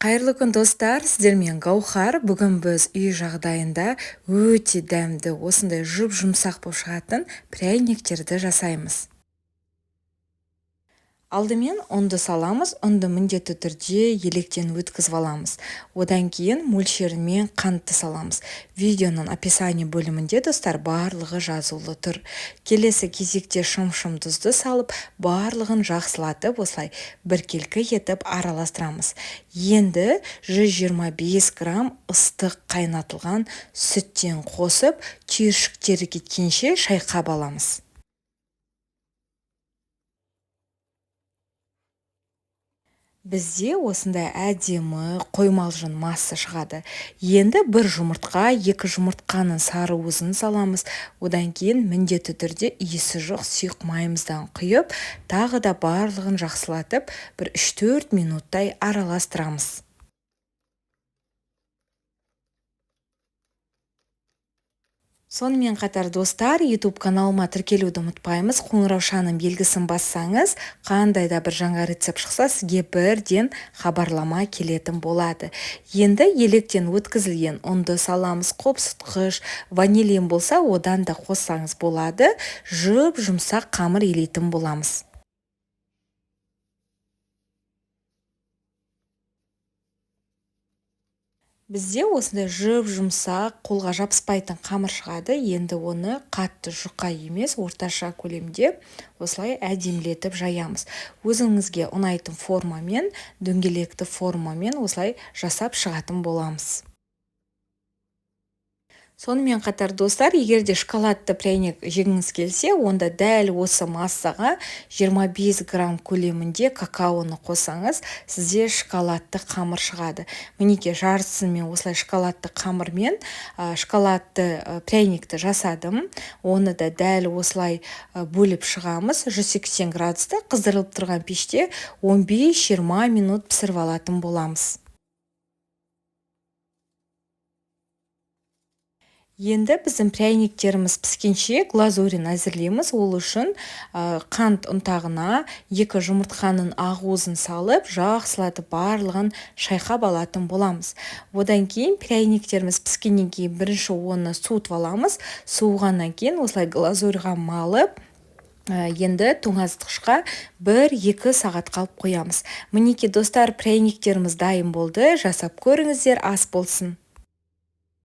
Қайырлы күн, достар! Сіздермен Гаухар. Бүгін біз үй жағдайында өте дәмді, осындай жұп-жұмсақ болып шығатын пряниктерді жасаймыз. Алдымен ұнды саламыз. Ұнды міндетті түрде електен өткізіп аламыз. Одан кейін мөлшерімен қантты саламыз. Видеоның описание бөлімінде, достар, барлығы жазулы тұр. Келесі кезекте шым-шым тұзды салып, барлығын жақсылатып, осылай біркелкі етіп араластырамыз. Енді 125 грамм ыстық қайнатылған сүттен қосып, түйіршіктері кеткенше шайқап аламыз. Бізде осындай әдемі қоймалжың масса шығады. Енді бір жұмыртқа, екі жұмыртқаның сары уызын саламыз. Одан кейін міндетті түрде иісі жоқ сұйық майымыздан құйып, тағы да барлығын жақсылатып, бір 3-4 минуттай араластырамыз. Сонымен қатар, достар, YouTube каналыма тіркелуді ұмытпаймыз. Қоңыраушаның белгісін бассаңыз, қандай да бір жаңа рецепт шықса, сізге бірден хабарлама келетін болады. Енді електен өткізілген ұнды саламыз, қопсытқыш, ванилин болса, одан да қоссаңыз болады. Жұп-жұмсақ қамыр илейтін боламыз. Бізде осындай жұп-жұмсақ, қолға жабыспайтын қамыр шығады. Енді оны қатты жұқа емес, орташа көлемде осылай әдемілетіп жаямыз. Өзіңізге ұнайтын формамен, дөңгелекті формамен осылай жасап шығатын боламыз. Сонымен қатар, достар, егер де шоколадты пряник жегіңіз келсе, онда дәл осы массаға 25 грамм көлемінде какаоны қоссаңыз, сізде шоколадты қамыр шығады. Мінекей, жартысын мен осылай шоколадты қамырмен шоколадты пряникті жасадым. Оны да дәл осылай бөліп шығамыз. 180 градуста қыздырылып тұрған пеште 15-20 минут пісіріп алатын боламыз. Енді біздің пряниктеріміз піскенше глазурін әзірлейміз. Ол үшін қант ұнтағына екі жұмыртқаның ақуызын салып, жақсылатып барлығын шайқап алатын боламыз. Одан кейін пряниктеріміз піскеннен кейін бірінші оны суытып аламыз. Суығаннан кейін осылай глазурьға малып, енді тоңазытқышқа 1-2 сағат қалып қоямыз. Мінекей, достар, пряниктеріміз дайын болды. Жасап көріңіздер, ас болсын.